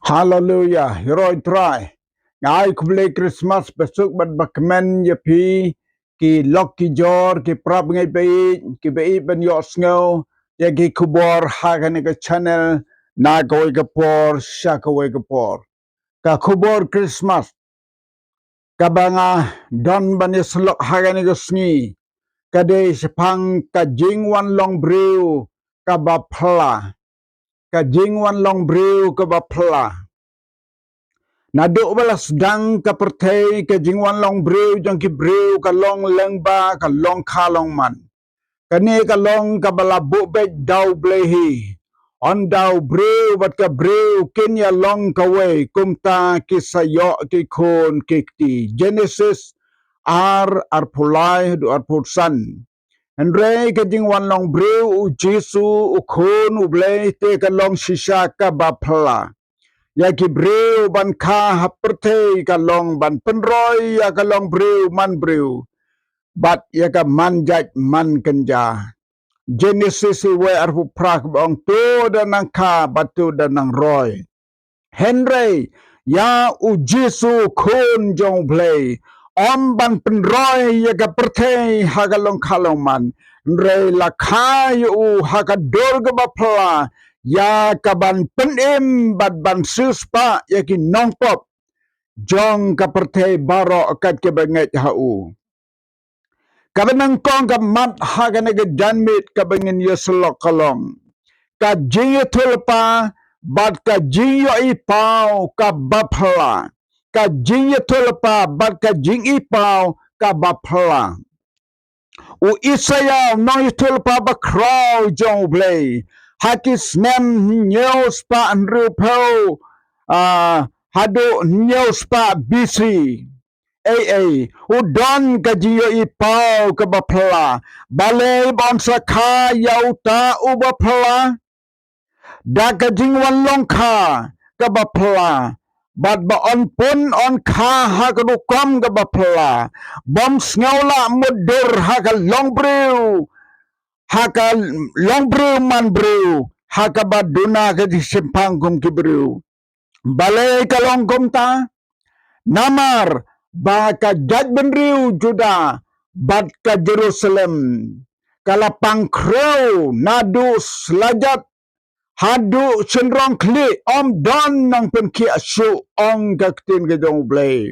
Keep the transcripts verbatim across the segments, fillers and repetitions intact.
Haleluya, ïaroh Trai. Nga ai khublei Christmas basuk bad bakmen ïa phi, ki lok ki jor, ki para bangeit baieit, ki baieit ban ïohsngew ïa ki khubor ha kane ka channel, na kawei ka por sha kawei ka por. Ka khubor Christmas kaba nga don ban ïasyllok ha kane ka sngi ka dei shaphang ka jingwan long briew kaba phylla. Ka jingwan long briew kaba phylla. Naduh ba la sdang ka pyrthei, ka jingwan long briew jong ki briew ka long lyngba ka long kha long man. Kane ka long kaba la buh beit da U Blei hi. Ynda u briew bad ka briew kin ïa long kawei, kumta ki sa ïoh ki khun ki kti. Genesis ar, arphew lai haduh arphew san. Hynrei ka jingwan long briew U Jisu, U Khun U Blei, te ka long shisha kaba phylla. Ïa ki briew ban kha ha pyrthei ka long ban pynroi ïa ka long briew man briew bad ïa ka man jait man kynja. Genesis wei arphew phra kaba ong, to da nang kha bad to da nang roi. Hynrei ïa U Jisu, Khun jong U Blei, ym ban pynroi ïa ka pyrthei ha ka long kha long man, hynrei la kha ïa u ha ka dur kaba phylla, ïa ka ban pynim bad ban siewspah ïa ki nongpop jong ka pyrthei baroh kat kiba ngeit ha u. Kaba nyngkong ka mat ha kane ka janmiet kaba ngin ïasyllok ka long ka jingïathuhlypa bad ka jingïohi paw kaba phylla. Ka jingïathuhlypa bad ka jingïohi paw kaba phylla. U Isaïah, u nongïathuhlypa bakhraw jong U Blei, ha ki snem hynñiew spah hynriewphew, ah, haduh hynñiew spah B C. Ei, ei, u don ka jingïohi paw kaba phylla. Balei ba un sa kha ïa uta uba phylla? Da ka jingwan long kha kaba phylla, bad ba un pun un kha ha ka rukom kaba phylla. Bym sngew lah mutdur ha ka long briew, ha ka long briew man briew, ha kaba duna ka jingshemphang kum ki briew. Balei ka long kumta? Namar ba ka jaitbynriew Juda bad ka Jerusalem ka la pang khrew naduh slajat haduh shynrong khlieh, ym don nongpynkhiah shuh, ong ka ktien ka jong U Blei.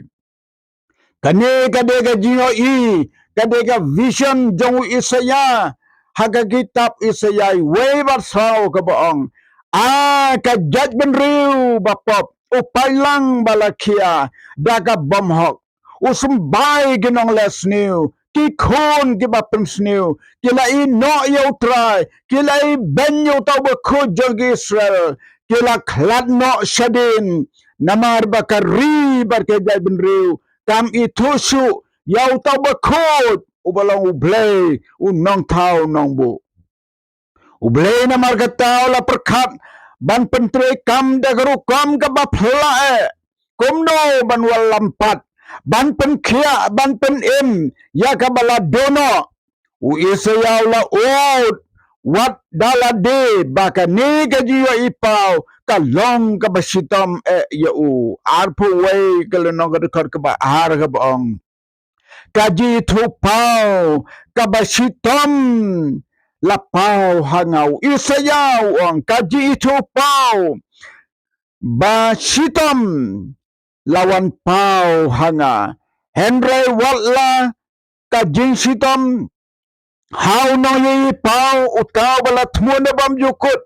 Kane ka dei ka jingïohi, ka dei ka vision jong u Isaïah ha ka kitab Isaïah wei bad saw kaba ong, a ka jaitbynriew bapop, u paidlang ba la khia da ka bymhok, u symbai ki nongleh sniew, ki khun kiba pynsniew, ki la ïehnoh ïa U Trai, ki la ibeiñ ïa uta uba khuid jong ki Israel, ki la khlad noh shadien, namar ba ka ri bad ka jaitbynriew kam ithuh shuh ïa uta uba khuid, uba long U Blei, u nongthaw nongbuh. U Blei namar kata u la pyrkhat ban pyntreikam da ka rukom kaba phylla eh, kumno ban wallam pat, ban pynkhiah, ban pynim ïa kaba la duh noh. U Isaïah u la ud wat da lade ba kane ka jingïohi paw ka long kaba shitom eh ïa u. Arphew wei ka lynnong ka dkhot kaba ar kaba ong, ka jingithuhpaw kaba shitom la paw ha nga. U Isaïah u ong, ka jingithuhpaw ba shitom la wan paw ha nga. Hynrei wat la ka jingshitom ha u nongïohi paw, uta uba la thmu na bymjukut,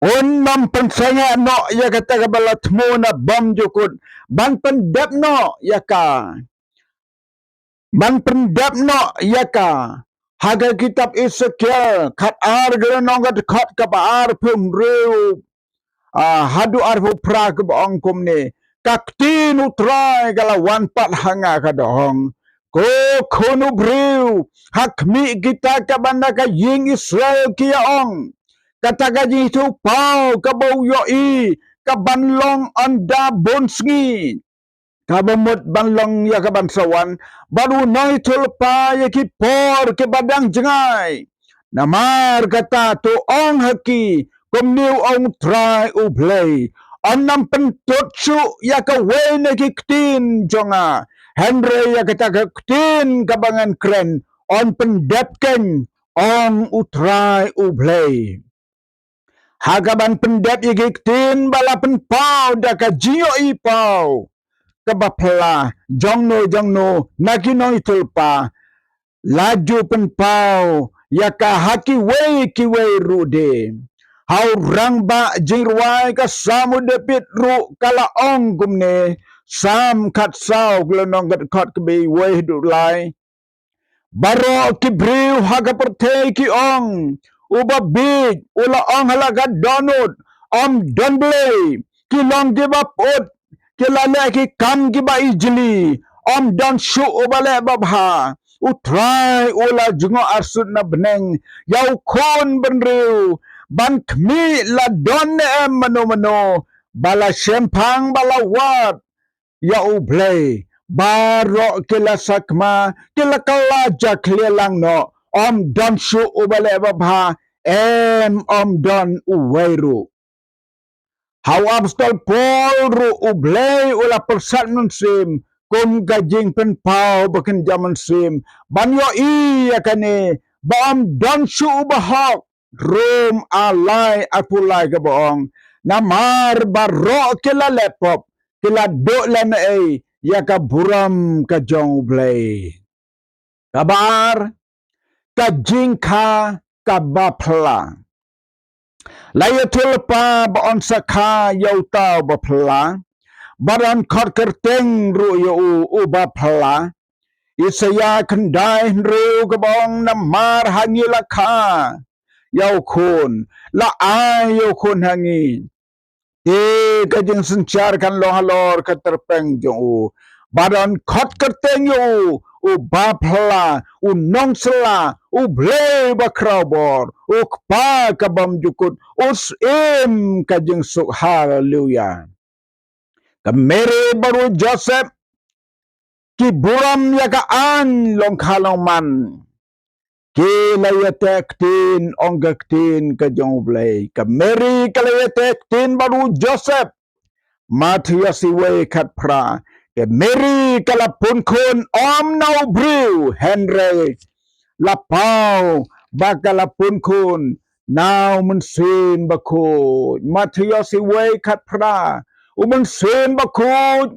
un ym pynsangeh noh ïa kata kaba la thmu na bymjukut ban pyndep noh ïa ka, ban pyndep noh ïa ka. Ha ka kitab Esekiel khatar ka lynnong ka dkhot kaba arphew hynriew, ah, haduh arphew phra kaba ong kumne, ka ktien U Trai ka la wan pat ha nga ka da ong, ko khun u briew, ha khmih kita kiba na ka ïing Israel ki ïa ong, kata ka jingithuhpaw kaba u ïohi ka ban long ynda bun sngi, kaba mut ban long ïa ka ban sa wan, bad u nongïathuhlypa ïa ki por kiba dang jngai. Namar kata to ong ha ki, kumne u ong U Trai U Blei, yn ym pyntud shuh ïa kawei na ki ktien jong nga, hynrei ïa kata ka ktien kaba ngan kren yn pyndep keiñ, ong U Trai U Blei. Ha kaban pyndep ïa ki ktien ba la pynpaw da ka jingïohi paw kaba phylla, jongno jongno na ki nongïathuhlypa, la ju pynpaw ïa ka ha kiwei kiwei ruh de. Ha u rangbah jingrwai ka Salm u David ruh ka la ong kumne, Salm khatsaw, ka lynnong khatkhyndai, kaba wei haduh lai. Baroh ki briew ha ka pyrthei ki ong, uba bieit u la ong ha la ka dohnud, ym don Blei, ki long kiba pyut, ki la leh ki kam kiba ijli, ym don shuh uba leh babha. U Trai u la jngoh arsut na bneng ïa u khun bynriew, ban khmih la don ne em mano mano ba la shemphang, ba la wad ïa U Blei. Baroh ki la sakma, ki la kylla jakhlia lang noh, ym don shuh uba leh babha, em, ym don uwei ruh. Ha u Apostol Paul ruh U Blei u la pyrsad mynsiem kum ka jingpynpaw ba kynja mynsiem ban ïohi ïa kane, ba ym don shuh uba hok. Rom ar lai arphew lai kaba ong, namar baroh ki la leh pop, ki la duh lehnohei ïa ka burom ka jong U Blei. Kaba ar, ka jingkha kaba phylla. La ïathuhlypa ba yn sa kha ïa uta uba phylla, bad yn khot kyrteng ruh ïa u uba phylla. Isaïah khyndai hynriew kaba ong, namar ha ngi la kha ïa u khun, la ai ïa u khun ha ngi. Te ka jingsynshar kan long halor ka tyrpeng jong u. Bad yn khot kyrteng ïa u, uba phylla, u nongsylla, U Blei ba khraw bor, u Kpa ka bymjukut, u Syiem ka jingsuk. Haleluya. Ka Mary bad u Joseph, ki burom ïa ka aiñ long kha long man. Ki la ïateh ktien, ong ka ktien ka jong U Blei. Ka Mary ka la ïateh ktien bad u Joseph. Mathaios wei khatphra. Ka Mary ka la pun khun ym na u briew, hynrei la paw ba ka la pun khun na u Mynsiem Bakhuid. Mathaios wei khatphra. U Mynsiem Bakhuid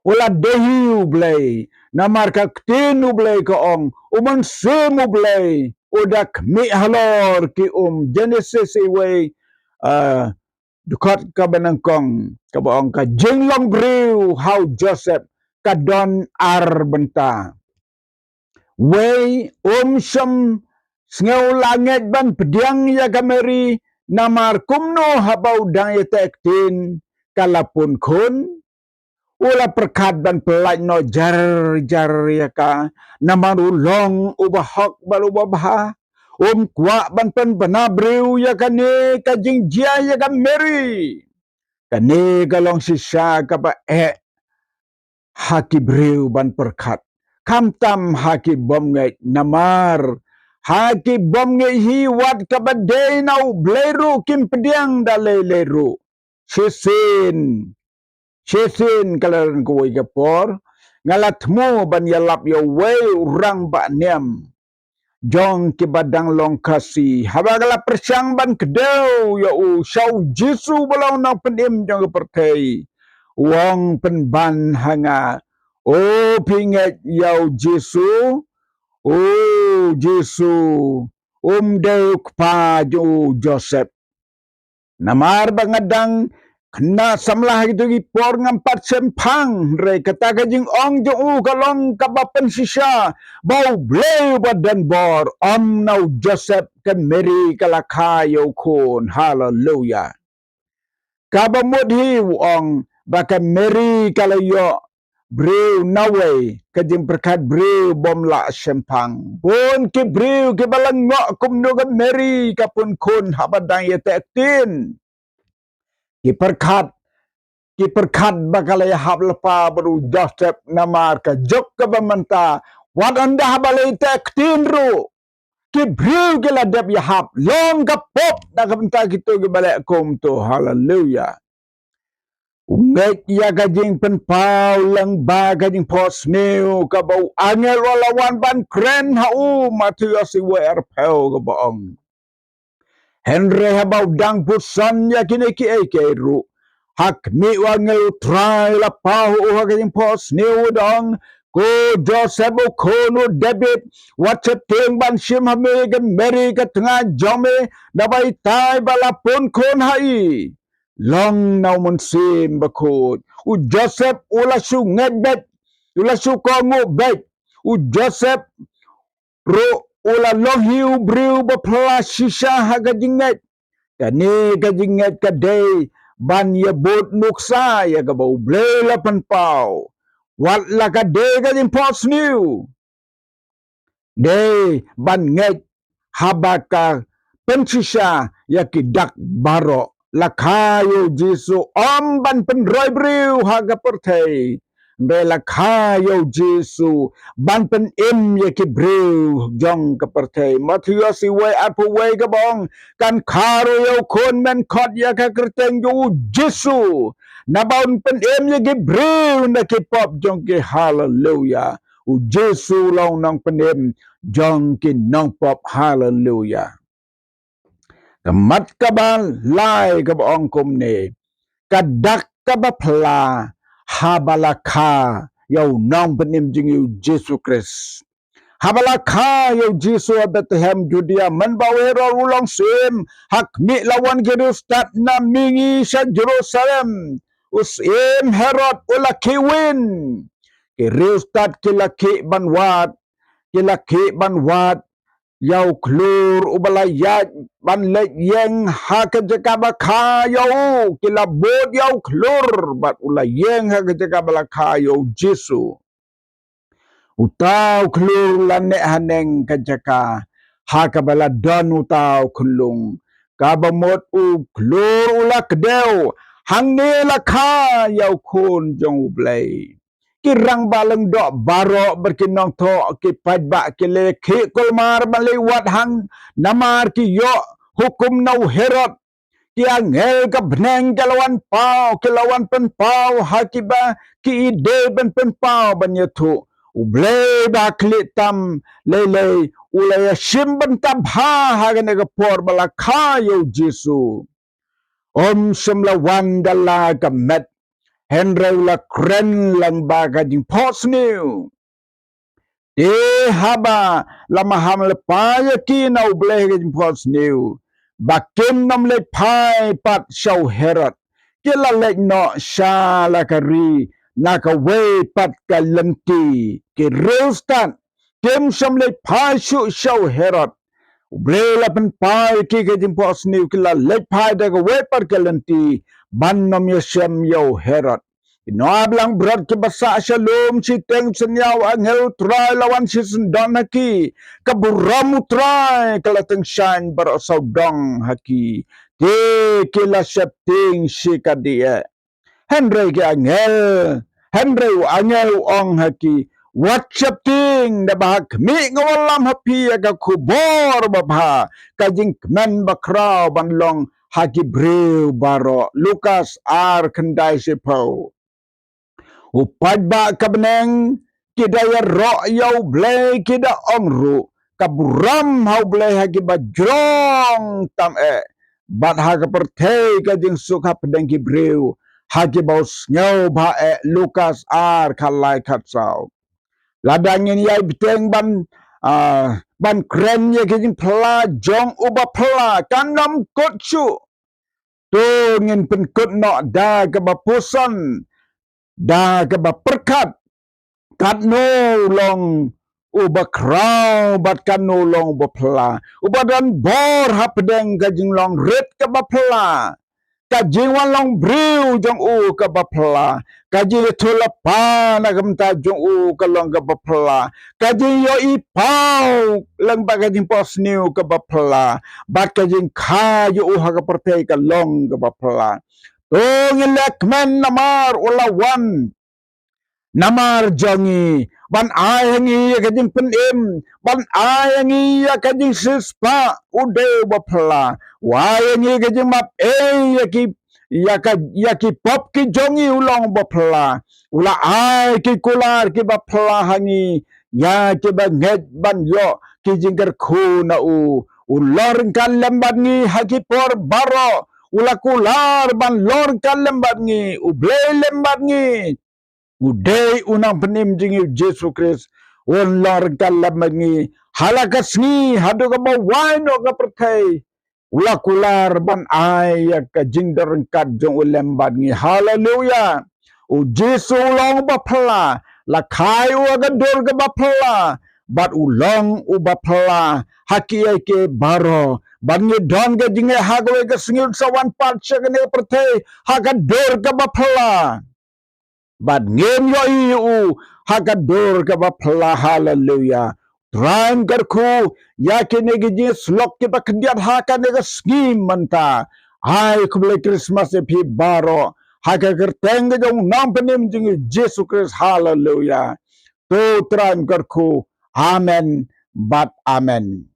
u la dei hi U Blei. Namar ka ktien U Blei ka ong, U Mynsiem U Blei u da khmih halor ki um. Jenesis wei, ah, dkhot kaba nyngkong, kaba ong, ka jinglong briew ha u Joseph ka don ar bynta. Wei, um shym sngew la ngeit ban pdiang ïa ka Mary, namar kumno haba u dang ïateh ktien ka la pun khun. U la pyrkhat ban pyllait noh jar jar ïa ka, namar u long uba hok bad uba bha. Um kwah ban pynbna briew ïa kane ka jingjia ïa ka Mary. Kane ka long shisha kaba eh ha ki briew ban pyrkhat, khamtam ha ki bym ngeit, namar ha ki bym ngeit hi, wat kaba dei na U Blei ruh kim pdiang da lei lei ruh. Shisien, shisien ka la don kawei ka por nga la thmu ban ïalap ïa uwei u rangbah niam jong kiba dang long Khasi, haba ka la pyrshang ban kdew ïa u sha u Jisu ba long u Nongpynim jong ka pyrthei. U ong pynban ha nga, o phi ngeit ïa u Jisu? U Jisu um dei u kpa jong u Joseph. Namar ba nga dang khynnah samla ha kito ki por, ngam pat shemphang, hynrei kata ka jingong jong u ka long kaba pynshisha ba U Blei uba don bor, ym na u Joseph, ka Mary ka la kha ïa u khun. Haleluya. Kaba mut hi u ong ba ka Mary ka la ïoh briew nawei, ka jingpyrkhat briew bym lah shemphang. Bun ki briew kiba la ngeit kumno ka Mary ka pun khun haba dang ïateh ktien. Ki pyrkhat, ki pyrkhat ba ka la ïahap lypa bad u Joseph, namar ka juk kaba mynta, wat ynda haba la ïateh ktien ruh, ki briew ki la dep ïahap, long ka pop na ka bynta kito kiba leh kumto. Haleluya. U ngeit ïa ka jingpynpaw lyngba ka jingphohsniew kaba u angel u la wan ban kren ha u. Mathaios wei arphew kaba ong, hynrei haba u dang puson ïa kine kiei kiei ruh, ha khmih, u angel u Trai u la paw ha u ha ka jingphohsniew, u da ong, ko Joseph u khun u David, wat sheptieng ban shim ha me ka Mary ka tnga jong me, naba itai ba la pun khun ha i long na u Mynsiem Bakhuid. U Joseph u la shu ngeit beit, u la shu kohnguh beit. U Joseph ruh u la long hi u briew ba phylla shisha ha ka jingngeit. Kane ka jingngeit ka dei ban ïabud nuksa ïa kaba U Blei u la pynpaw, wat la ka dei ka jingphohsniew. Dei ban ngeit haba ka pynshisha ïa ki dak baroh, la kha ïa U Jisu, ym ban pynroi briew ha ka pyrthei, hynrei la kha ïa U Jisu ban pynim ïa ki briew jong ka pyrthei. Mathaios wei arphew wei kaba ong, kan kha ruh ïa u khun men khot ïa ka kyrteng jong U Jisu, naba un pynim ïa ki briew na ki pop jong ki. Haleluya. U Jisu u long u nongpynim jong ki nongpop. Haleluya. Ka mat kaba lai kaba ong kumne, ka dak kaba phylla haba la kha ïa u nongpynim jong ngi U Jisu Khrist. Haba la kha ïa U Jisu ha Bethlehem Judia, mynba u Herod u long syiem, ha khmih la wan ki riewstad na mihngi sha Jerusalem. U syiem Herod u la khihwin. Ki riewstad ki la khih ban wad, ki la khih ban wad ïa u khlur uba la ïaid ban leit ïeng ha ka jaka ba kha ïa u. Ki la bud ïa u khlur bad u la ïeng ha ka jaka ba la kha ïa U Jisu. Uta u khlur u la neh haneng ka jaka ha kaba la don uta u khunlung. Kaba mut u khlur u la kdew, hangne la kha ïa u Khun jong U Blei. Ki rangbah lyngdoh baroh bad ki nongthoh ki paidbah ki la khih kulmar ban leit wad hang, namar ki ïoh hukum na u Herod. Ki angel ka bneng ki la wan paw, ki la wan pynpaw ha kiba ki dei ban pynpaw ban ïathuh. U Blei ba khlieh tam lei lei u la ïashim bynta bha ha kane ka por ba la kha ïa U Jisu. Um shym la wan da la ka met, hynrei u la kren lyngba ka jingphohsniew. Te haba la maham lypa ïa ki na U Blei ha ka jingphohsniew, ba kin ym leit phai pat sha u Herod, ki la leit noh sha la ka ri na kawei pat ka lynti. Ki riewstad kim shym leit phai shuh sha u Herod. U Blei u la pynpaw ïa ki ka jingphohsniew, ki la leit phai da kawei pat ka lynti ban ym ïashem ïa u Herod. Ki nongap langbrot kiba sah sha lum, shiteng synñia u angel u Trai u la wan shisyndon ha ki. Ka burom u Trai ka la tyngshaiñ baroh sawdong ha ki. Te ki la sheptieng shikatdei eh. Hynrei ki angel, hynrei u angel u ong ha ki, wat sheptieng, naba ha khmih nga wallam ha phi ïa ka khubor babha, ka jingkmen bakhraw ban long ha ki briew baroh. Lukas ar khyndai shiphew. U paidbah ka bneng ki da ïaroh ïa U Blei, ki da ong ruh, ka burom ha U Blei ha kiba jrong tam eh, bad ha ka pyrthei ka jingsuk hapdeng ki briew ha kiba u sngewbha eh. Lukas ar khatlai khatsaw. Lada ngin ïai bteng ban, ah, ban kren ïa ka jingphylla jong uba phylla, kan ym kut shuh. To ngin pynkut noh da kaba puson, da kaba pyrkhat, katno u long uba khraw bad katno u long uba phylla. Uba don bor hapdeng ka jinglong rit kaba phylla, ka jingwan long briew jong u kaba phylla, ka jingïathuhlypa na ka bynta jong u ka long kaba phylla, ka jingïohi paw lyngba ka jingphohsniew kaba phylla, bad ka jingkha ïa u ha ka pyrthei ka long kaba phylla. To ngin leh kmen namar u la wan namar jong ngi, ban ai ha ngi ïa ka jingpynim, ban ai ha ngi ïa ka jingsiewspah. U dei uba phylla. U ai ha ngi ïa ka jingmap ei ïa ki ïa ka, ïa ki pop ki jong ngi u long uba phylla. U la ai ki kular kiba phylla ha ngi, ïa kiba ngeit ban ïoh ki jingkyrkhu na u. U long ryngkat lem bad ngi ha ki por baroh. U la kular ban long ryngkat lem bad ngi, u Blei lem bad ngi. U dei u nongpynim jong ngi u Jisu Khrist. Un long ryngkat lem bad ngi ha la ka sngi haduh kaba wai noh ka pyrthei. U la kular ban ai ïa ka jingdon ryngkat jong u lem bad ngi. Haleluya. U Jisu u long uba phylla, la kha ïa u ha ka dur kaba phylla, bad u long uba phylla ha kiei kiei baroh. Bad ngi don ka jingeh ha kawei ka sngi un sa wan pat sha kane ka pyrthei ha ka dur kaba phylla. Bad ngin ïohi ïa u ha ka dur kaba phylla. Haleluya. Trai un kyrkhu ïa kine ki jingïasyllok kiba khyndiat ha kane ka sngi mynta. Ai khublei Khristmas ïa phi baroh ha ka kyrteng ka jong u nongpynim jong ngi u Jisu Khrist. Haleluya. To Trai un kyrkhu. Amen bad amen.